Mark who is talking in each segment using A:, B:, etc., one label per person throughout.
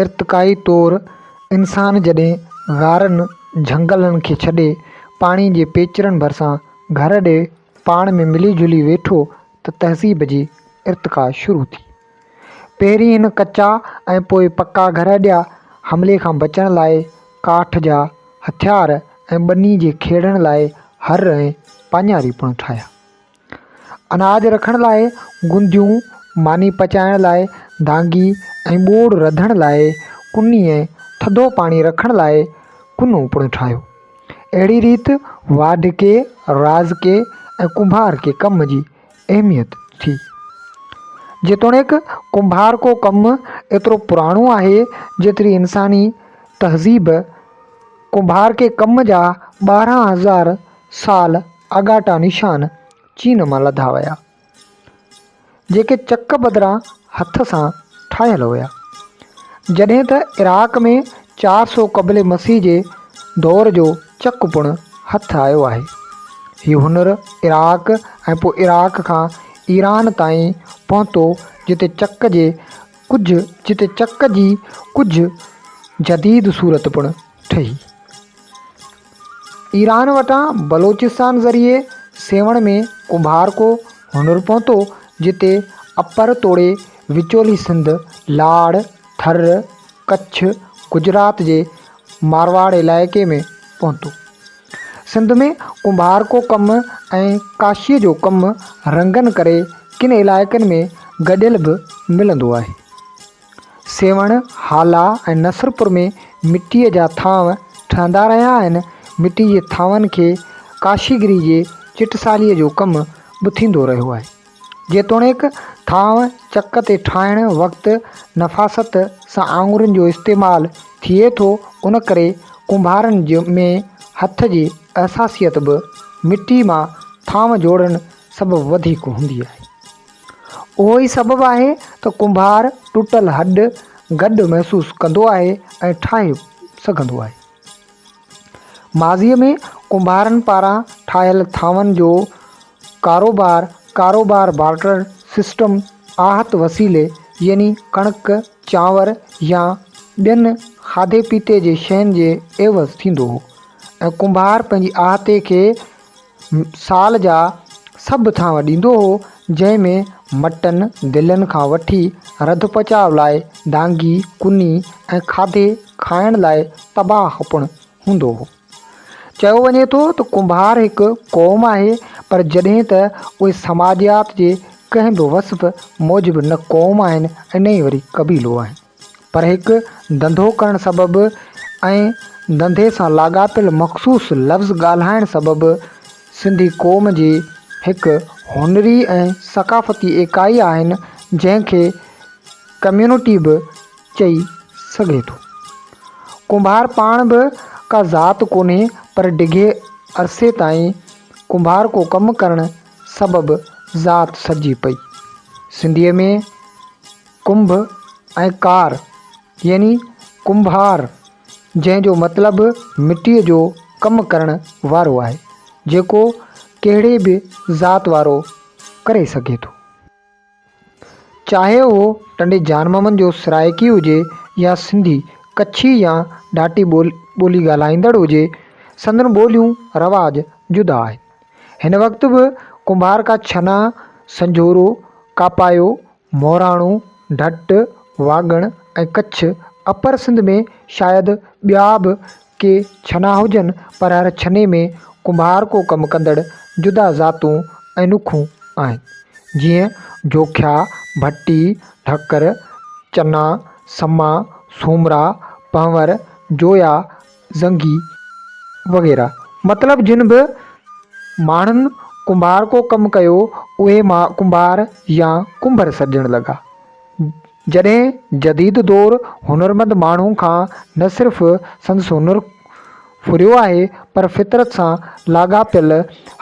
A: ارتقائي طور انسان جڏهن غارن، جهنگلن کي ڇڏي پاڻي جي پيچرن ڀرسان گهر ڏي پاڻ ۾ ملي جلي ويٺو ته تهذيب جي ارتقا شروع ٿي. پهرين هن ڪچا ۽ پوء پڪا گهر اڏيا. حملي کان بچڻ لاء ڪاٺ جا هٿيار ۽ ٻني جي کيڙڻ لاء هر ۽ پاڃاري پڻ ٺاهيا. اناج رکڻ لاء گنديون، ماني پچائڻ لاء دانگي ۽ ٻوڙ رڌڻ لاء ڪني ۽ ٿڌو پاڻي رکڻ لاء ڪنو پڻ ٺاهيو. اهڙي ريت واڍڪي، رازڪي ۽ ڪنڀارڪي ڪم جي اهميت ٿي. جيتوڻيڪ ڪنڀارڪو ڪم ايترو پراڻو آهي جيتري انساني تهذيب، ڪنڀارڪي ڪم جا 12,000 سال آڳاٽا نشان چين مان لڌا ويا، جيڪي چڪ بدران هٿ سان ٺاهيل هيا. جڏهن ته عراق ۾ 400 قبل مسيح جي دور جو چڪ پڻ هٿ آيو آهي. هي هنر عراق ۽ پوء عراق کان ايران تائين پهتو جتي چڪ جي ڪجهه جتي چڪ جي ڪجهه جديد صورت پڻ ٺهي. ايران وٽان بلوچستان ذريعي سيوهڻ ۾ ڪنڀارڪو هنر پهتو، جتي اپر توڙي وچولي سنڌ، لاڙ، ٿر، ڪڇ، گجرات جي مارواڙ علائقي ۾ پهتو. سنڌ ۾ ڪنڀارڪو ڪم ۽ ڪاشيء جو ڪم رنگن ڪري ڪن علائقن ۾ گڏيل به ملندو آهي. سيوهڻ، هالا ۽ نصرپور ۾ مٽيء جا ٿانو ٺهندا رهيا آهن. مٽي جي ٿانون کي ڪاشيگري جي چٽساليء جو ڪم به ٿيندو رهيو آهي. جيتوڻيڪ ٿانو چڪ تي ٺاهڻ وقت نفاست سان آڱرين جو استعمال ٿئي ٿو، ان ڪري ڪنڀارن ۾ هٿ جي حساسيت به مٽي مان ٿانو جوڙڻ سبب وڌيڪ هوندي آهي. اهو ئي سبب آهي ته ڪنڀار ٽٽل هڏ گڏ محسوس ڪندو آهي ۽ ٺاهي سگهندو آهي. ماضيء ۾ ڪنڀارن پاران ٺاهيل ٿانون جو ڪاروبار ڪاروبار بارٽر سسٽم آهت وسيلي يعني ڪڻڪ، چانور يا ٻين کاڌي پيتي جي شين جي عيوض ٿيندو هو ۽ ڪنڀار پنهنجي آهتي کي سال جا سڀ ٿانو ڏيندو هو، جنهن ۾ مٽن، دلن کان وٺي رڌ پچاء لاء دانگي، ڪني ۽ کاڌي کائڻ لاء طباخ پڻ هوندو هو. چيو وڃي ٿو ته ڪنڀار هڪ قوم آهي، پر جڏهن ته اهي سماجيات جي ڪنهن به وصف موجب نه قوم آهن ۽ نه ئي وري قبيلو آهن. پر هڪ ڌنڌو ڪرڻ سبب ۽ ڌنڌي سان لاڳاپيل مخصوص لفظ ڳالهائڻ سبب سنڌي قوم جي هڪ هنري ۽ ثقافتي ايڪائي آهن جنهن کي ڪميونٽي به چئي سگهي ٿو. ڪنڀار پاڻ به ڪا ذات ڪونهي پر ڊگهي عرصي تائين ڪنڀارڪو ڪم ڪرڻ سبب ذات سڏجي پئي. سنڌيء ۾. ڪنڀ ۽ ڪار يعني ڪنڀار جنهن جو مطلب مٽيء جو ڪم ڪرڻ وارو آهي، جيڪو ڪهڙي به ذات وارو ڪري سگهي ٿو. چاهي اهو ٽنڊي جان محمد جو سرائيڪي هجي يا سنڌي، ڪڇي يا ڍاٽي ٻولي ڳالهائيندڙ هجي، سندن ٻوليون رواج جدا آهن. هن وقت به ڪنڀارڪا ڇنا، سنجهورو، ڪاپايو، مهراڻو، ڍٽ، واڳڻ ۽ ڪڇ اپر سنڌ ۾ شايد ٻيا به ڪي ڇنا هجن پر هر ڇني ۾ ڪنڀارڪو ڪم ڪندڙ جدا ذاتون ۽ نکون آهن. جيئن جوکيا، ڀٽي، ڍڪر، چنا، سما، سومرا، پنهور، جويا زنگي وغيره. مطلب جن به ماڻهن ڪنڀارڪو ڪم ڪيو اهي ڪنڀار يا ڪنڀر سڏجڻ لڳا. جڏهن جديد دور هنرمند ماڻهو کان نه صرف سندس هنر ڦريو آهي پر فطرت سان لاڳاپيل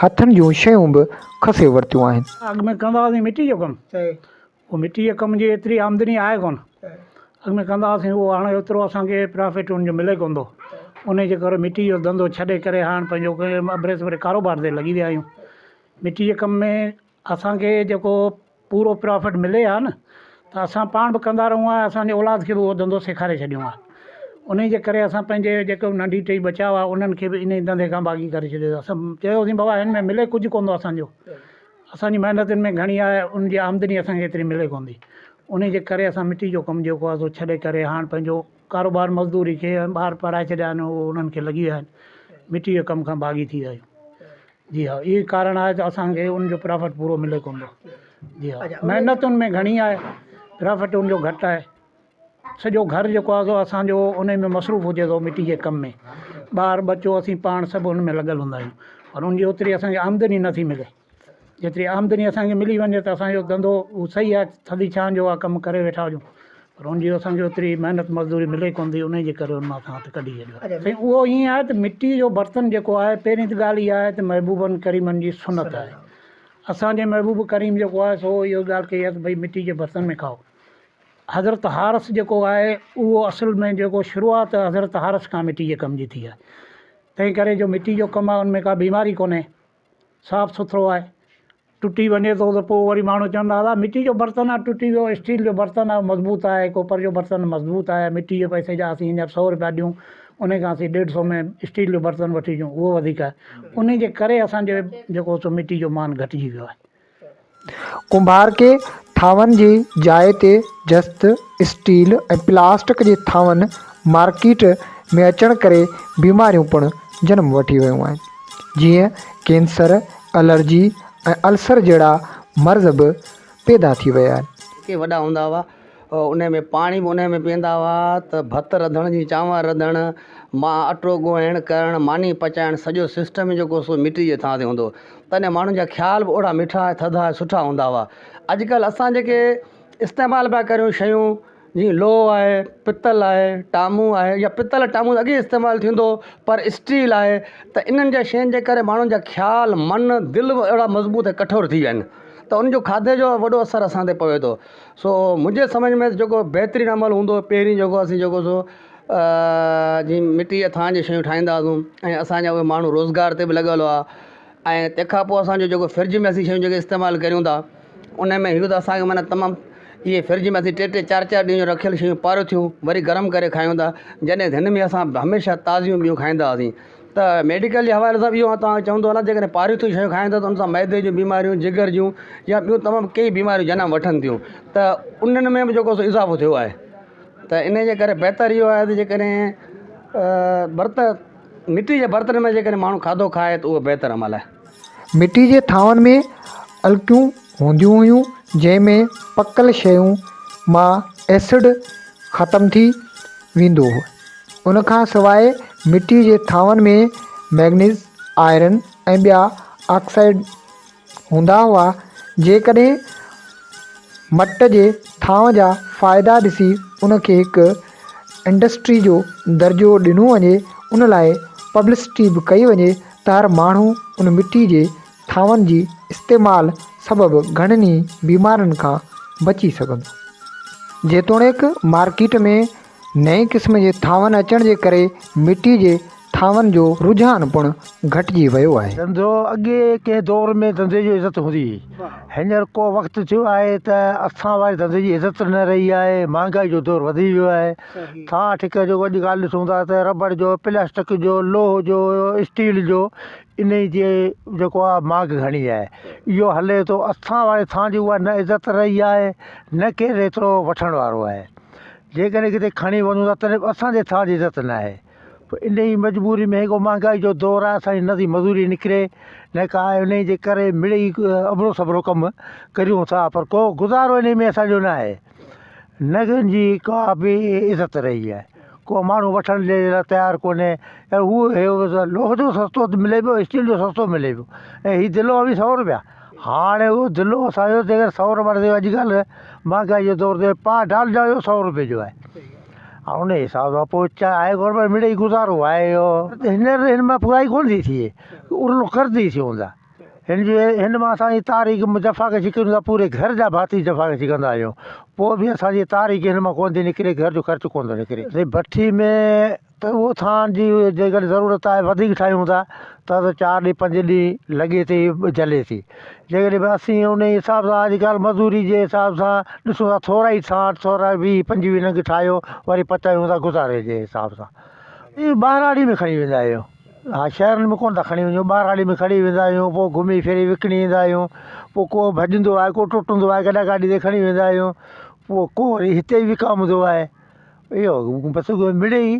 A: هٿن جون شيون به کسي ورتيون آهن.
B: اڳ ۾ ڪندا هئاسين مٽي جو ڪم. اهو مٽي جي ڪم جي ايتري آمدني آهي ڪونه. اڳ ۾ ڪندا هئاسين اهو هاڻي ايترو اسان کي پرافٽ ان جو ملي ڪونه ٿو. انهي جي ڪري مٽي جو ڌنڌو ڇڏي ڪري هاڻ پنهنجو ڪنهن ابري سبري ڪاروبار تي لڳي ويا آهيون. مٽي جي ڪم ۾ اسان کي جيڪو پورو پرافٽ ملي ها نه ته اسان پاڻ به ڪندا رهون ها اسان جي اولاد کي به اهو ڌنڌو سيکاري ڇڏيون ها انهي جي ڪري اسان پنهنجي جيڪو ننڍي ٽئي ٻچا هئا انهن کي به انهي ڌنڌي کان باغي ڪري ڇڏيو اسان چيوسين بابا هن ۾ ملي ڪجهه ڪونه ٿو اسان جو اسان جي محنت ان ۾ گهڻي آهي ان جي آمدني اسان کي ايتري ملي ڪونه ٿي انهي جي ڪري اسان مٽي جو ڪم جيڪو آهي سو ڇڏي ڪري هاڻ پنهنجو ڪاروبار مزدوري کي ٻار پڙهائي ڇڏيا آهن اهو انهن کي لڳي ويا آهن مٽي جي ڪم کان باغي ٿي ويا آهيون جي ها اهو ڪارڻ آهي ته اسان کي ان جو پرافٽ پورو ملي ڪونه ٿو جي ها محنت ان ۾ گهڻي آهي پرافٽ ان جو گهٽ آهي سڄو گهر جيڪو آهي سو اسان جو ان ۾ مصروف هجي ٿو مٽي جي ڪم ۾ ٻار ٻچو اسين پاڻ سڀ ان ۾ لڳل هوندا آهيون پر ان جي اوتري اسان کي آمدني نٿي ملي جيتري آمدني اسان کي ملي وڃي ته اسان جو ڌنڌو اهو صحيح آهي ٿڌي ڇانو جو آهي ڪم ڪري ويٺا هجون پر ان جي اسان کي اوتري محنت مزدوري ملي ڪونه ٿي انهي جي ڪري ان مان اسان هٿ ڪڍي ڇڏيو آهي. سائين اهو ائين آهي ته مٽي جو برتن جيڪو آهي پهرين ته ڳالهه اها آهي ته محبوبن ڪريمن جي سنت آهي اسان جي محبوب ڪريم جيڪو آهي سو اهو ڳالهه ڪئي آهي ته ڀئي مٽي جي برتن ۾ کائو حضرت حارث جيڪو آهي اهو اصل ۾ جيڪو شروعات حضرت حارث کان مٽي جي ڪم جي ٿي آهي تنهن ڪري جو مٽي جو ڪم آهي ان ۾ ڪا بيماري ڪونهي صاف سٿرو آهي. ٽٽي وڃي ٿو ته پوء وري ماڻهو چوندا ادا مٽي جو برتن آهي ٽٽي ويو اسٽيل جو برتن آهي مضبوط آهي ڪوپر جو برتن مضبوط آهي مٽي جي پئسي جا اسين هينئر سئو روپيا ڏيون ان کان اسين ڏيڍ سئو ۾ اسٽيل جو برتن وٺي اچون اهو وڌيڪ آهي ان جي ڪري اسان جو جيڪو سو مٽي جو مان گهٽجي ويو آهي.
A: ڪنڀارڪي ٿانون جي جاء تي جست، اسٽيل ۽ پلاسٽڪ جي ٿانون مارڪيٽ ۾ اچڻ ڪري بيماريون پڻ جنم وٺي ويون آهن. جيئن ڪينسر، الرجي ۽ السر جهڙا مرض به پيدا ٿي ويا آهن.
C: جيڪي وڏا هوندا هئا انهي ۾ پاڻي به انهي ۾ پيئندا هئا ته ڀت رڌڻ جي چانور رڌڻ مان اٽو ڳوهڻ ڪرڻ ماني پچائڻ سڄو سسٽم جيڪو سو مٽي جي ٿانء تي هوندو هو تڏهن ماڻهن جا خيال به اوڙا مٺا ۽ ٿڌا ۽ سٺا هوندا هئا اڄڪلهه اسان جيڪي استعمال پيا ڪريون شيون جيئن لوهه آهي، پتل آهي، ٽامو آهي يا پتل ٽامو ته اڳي استعمال ٿيندو هو پر اسٽيل آهي ته انهن جا شين جي ڪري ماڻهن جا خيال من دل به اهڙا مضبوط ۽ ڪٺور ٿي ويا آهن ته ان جو کاڌي جو وڏو اثر اسان تي پوي ٿو سو منهنجي سمجهه ۾ جيڪو بهترين عمل هوندو هو پهرين جيڪو اسين جيڪو سو جيئن مٽي جي ٿانء جون شيون ٺاهيندا هئاسون ۽ اسان جا اهي ماڻهو روزگار تي به لڳل هئا ۽ تنهن کان پوء اسان جو جيڪو فرج ۾ اسين شيون جيڪي استعمال ڪريون ٿا ان ۾ هڪ ته اسان کي معنيٰ تمام اهي فرج ۾ اسين ٽي ٽي چار چار ڏينهن جون رکيل شيون پاروٿيون وري گرم ڪري کايون ٿا جڏهن هن ۾ اسان هميشه تازيون ٻيون کائيندا هئاسين ته ميڊيڪل جي حوالي سان به اهو توهان کي چوندو هلان جيڪڏهن پاروٿيون شيون کائون ٿا ته ان سان معدي جون بيماريون جگر جون يا ٻيون تمام ڪئي بيماريون جنم وٺن ٿيون ته انهن ۾ به جيڪو سو اضافو ٿيو آهي ته ان جي ڪري بهتر اهو آهي ته جيڪڏهن برت مٽي جي برتن ۾ جيڪڏهن ماڻهو کاڌو کائي ته اهو بهتر عمل آهي.
A: مٽي جي ٿانون ۾ الڪيون هونديون هيون، جنهن ۾ پڪل شيون مان ايسڊ ختم ٿي ويندو هو. ان کان سواء مٽي جي ٿانون ۾ ميگنيز، آئرن ۽ ٻيا آڪسائيڊ هوندا هئا، جيڪڏهن مٽ جي ٿانء جا فائدا ڏسي ان کي هڪ انڊسٽري جو درجو ڏنو وڃي، ان لاء پبلسٽي به ڪئي وڃي ته هر ماڻهو ان مٽي جي ٿانون جي استعمال سبب گهڻن ئي بيمارين کان بچي سگهندو. جيتوڻيڪ مارڪيٽ ۾ نئين قسم جي ٿانون اچڻ جي ڪري مٽي جي ٿانون جو رجحان پڻ گهٽجي ويو آهي.
D: ڌنڌو اڳي ڪنهن دور ۾ ڌنڌي جي عزت هوندي هئي. هينئر ڪو وقت ٿيو آهي ته اسان واري ڌنڌي جي عزت نه رهي آهي. مهانگائي جو دور وڌي ويو آهي. ٿانء ٺڪر جو اڄ ڪالهه ڏسون ٿا ته رٻڙ جو، پلاسٽڪ جو، لوهه جو، اسٽيل جو انهي جي جيڪو آهي مانگ گهڻي آهي. اهو هلي ٿو. اسان واري ٿانء جي اها نه عزت رهي آهي نه ڪير ايترو وٺڻ وارو آهي. جيڪڏهن ڪٿي کڻي وڃون ٿا تڏهن به اسان جي ٿانء جي عزت نه آهي. پوء انهيء مجبوري ۾ هڪ مهانگائي جو دور آهي، اسان جي نه ٿي مزوري نڪري نه ڪا انهيء جي ڪري مڙئي ابرو سبرو ڪم ڪريون ٿا پر ڪو گذارو انهيء ۾ اسان جو نه آهي. نه ڪنهن جي ڪا به عزت رهي آهي. ڪو ماڻهو وٺڻ جي لاء تيار ڪونهي ۽ هو لوهه جو سستو ملي پيو اسٽيل جو سستو ملي پيو ۽ هي دلو اوهين سئو روپيا هاڻي اهو دلو اسان جو جيڪر سئو روپيا ڏئي اڄڪلهه مهانگائي جو دور تي پاء ڊالڊا جو سئو روپئي جو آهي ۽ ان حساب سان پوء چاهي آهي گورنمينٽ مڙئي گذارو آهي اهو هينئر هن مان پورائي ڪونه ٿي ٿئي ارلو قرض ئي ٿيون ٿا هن جي هن مان اسان جي تاريخ جفاڪشي ڪريون ٿا پوري گهر جا ڀاتي جفاڪشي ڪندا آهيون پوء به اسان جي تاريخ هن مان ڪونه ٿي نڪري گهر جو خرچ ڪونه ٿو نڪري سائين بٺي ۾ ته اهو ٿان جي جيڪڏهن ضرورت آهي وڌيڪ ٺاهيون ٿا ته چار ڏينهن پنج ڏينهن لڳي ٿي جلي ٿي جيڪڏهن به اسين ان حساب سان اڄڪلهه مزوري جي حساب سان ڏسون ٿا ٿورا ئي ٿان ٿورا ويهه پنجويهه ننگ ٺاهيو وري پچايون ٿا گذاري جي حساب سان اهي ٻهراڙي ۾ کڻي ويندا آهيون ها شهرن ۾ ڪونه ٿا کڻي وڃون ٻهراڙي ۾ کڻي ويندا آهيون پوء گهمي ڦري وڪڻي ايندا آهيون پوء ڪو ڀڄندو آهي ڪو ٽٽندو آهي گڏا گاڏي تي کڻي ويندا آهيون پوء ڪو وري هتي ئي وڪامندو آهي اهو بس مڙئي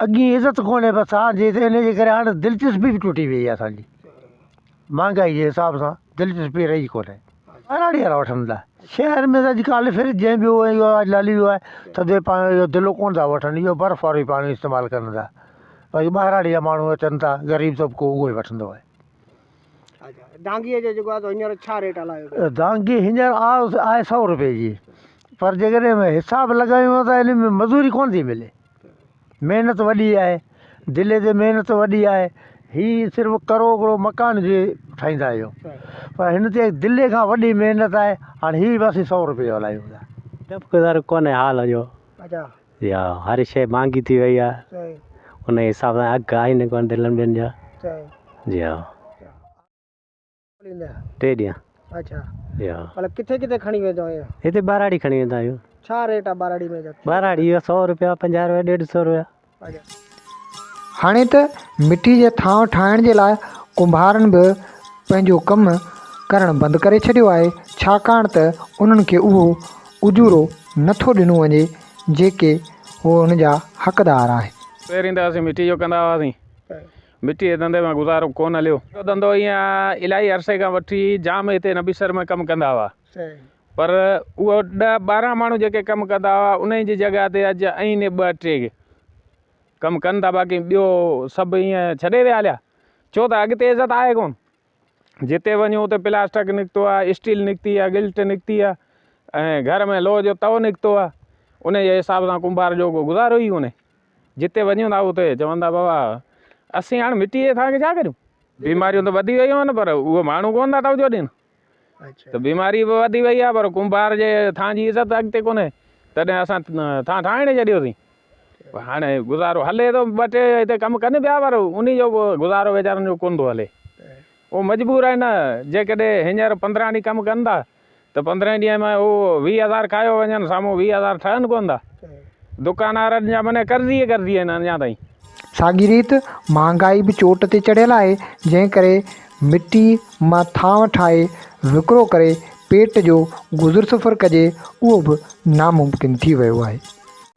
D: اڳي عزت ڪونهي بس ها جي ان جي ڪري هاڻي دلچسپي به ٽٽي وئي آهي اسانجي مهانگائي جي حساب سان دلچسپي رهي ڪونهي ٻهراڙي وارا وٺن ٿا شهر ۾ ته اڄڪالهه ڦر جنهن به اهو هلي ويو آهي ٿڌي پاڻي جو دلو ڪونه ٿا وٺن اهو برف وارو ئي پاڻي استعمال ڪن ٿا باقي ٻهراڙي جا ماڻهو اچن ٿا غريب طبقو اهو ئي وٺندو آهي.
E: دانگيء جو جيڪو آهي سو هينئر ڇا ريٽ هلايو پيو؟
D: دانگي هينئر آهي سئو روپئي جي پر جيڪڏهن حساب لڳايون ته ان ۾ مزوري ڪونه ٿي ملي. محنت وڏي آهي دلي تي محنت وڏي آهي هي صرف ڪرو هڪڙو مڪان جي ٺاهيندا آهيون پر هن تي دلي کان وڏي محنت آهي هاڻي هي به اسين سئو روپئي جو هلايون ٿا.
F: ڊپ گذارو ڪونهي حال جو يا هر شيء مهانگي ٿي وئي آهي ان حساب سان اگهه آهن ڪونه دلن ٻين جا جي ها. ٽي ڏينهن.
E: اڇا
F: جي ها.
E: مطلب ڪٿي ڪٿي کڻي ويندا آهيو؟
F: هتي ٻهراڙي کڻي ويندا آهيون.
E: ڇا ريٽ آهي ٻهراڙي ۾؟
F: ٻهراڙي جو سئو روپيا، پنجاهه روپيا، ڏيڍ سئو روپيا.
A: هاڻي ته مٽي جي ٿانو ٺاهڻ جي لاء ڪنڀارن به پنهنجو ڪم ڪرڻ بند ڪري ڇڏيو آهي ڇاڪاڻ ته انهن کي اهو اجورو نٿو ڏنو وڃي جيڪي هو ان جا حقدار آهن.
G: پهرين ته اسين مٽي جو ڪندا هئاسين. مٽيء جي ڌنڌي مان گذارو ڪونه هليو. اهو ڌنڌو ائين الاهي عرصي کان وٺي جام هتي نبي سر ۾ ڪم ڪندا هئا. پر اهو ڏهه ٻارهن ماڻهو جيڪي ڪم ڪندا هئا انهن جي جڳهه تي اڄ ائين ٻه ٽي ڪم ڪن ٿا باقي ٻيو سڀ ائين ڇڏي ويا هليا. ڇو ته اڳتي عزت آهي ڪونه. جتي وڃون اتي پلاسٽڪ نڪتو آهي اسٽيل نڪتي آهي گلٽ نڪتي آهي ۽ گهر ۾ لوهه جو تئو نڪتو آهي ان جي حساب سان ڪنڀار جو ڪو گذارو ئي ڪونهي جتي وڃون ٿا اتي چون ٿا بابا اسين هاڻي مٽي جي ٿانء کي ڇا ڪريون بيماريون ته وڌي ويون آهن پر اهي ماڻهو ڪونه ٿا توجه ڏين ته بيماري به وڌي وئي آهي پر ڪنڀار جي ٿانء جي عزت اڳتي ڪونهي تڏهن اسان ٿانء ٺاهڻ ئي ڇڏيوسين هاڻي گذارو هلي ٿو ٻه ٽي هتي ڪم ڪن پيا پر انهي جو به گذارو ويچارن جو ڪونه ٿو هلي اهو مجبور آهن جيڪڏهن هينئر پندرهن ڏينهن ڪم ڪن ٿا ته پندرهن ڏينهن ۾ اهو ويهه هزار کايو وڃن سامهون ويهه هزار ٺهن ڪونه ٿا دڪاندارن جا معنيٰ قرض ئي قرض آهن اڃا تائين.
A: ساڳي ريت مهانگائي به چوٽ تي چڙهيل آهي جنهن ڪري مٽي مان ٿانو ٺاهي وڪرو ڪري پيٽ جو گذر سفر ڪجي اهو به ناممڪن ٿي ويو آهي.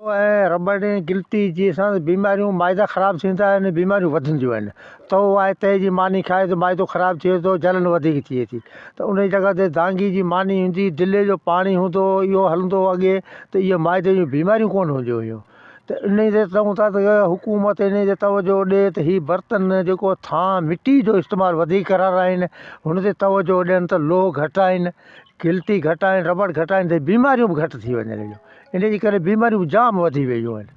D: ۽ رٻڙ ۽ گلٽي جي سان بيماريون معدا خراب ٿيندا آهن بيماريون وڌنديون آهن تئو آهي تئي جي ماني کائي ته معدو خراب ٿئي ٿو جلن وڌيڪ ٿئي ٿي ته ان جي جڳهه تي دانگي جي ماني هوندي دلي جو پاڻي هوندو هو اهو هلندو هو اڳي ته اهي معدي جون بيماريون ڪونه هونديون هيون ته ان تي چئون ٿا ته حڪومت ان تي توجهه ڏي ته هي برتن جيڪو ٿانء مٽي جو استعمال وڌيڪ ڪرارائين هن تي توجهه ڏين ته لوهه گهٽائين گلٽي گهٽائين رٻڙ گهٽائين ته بيماريون به گهٽ ٿي وڃن ان جي ڪري بيماريون به جام وڌي ويون آهن.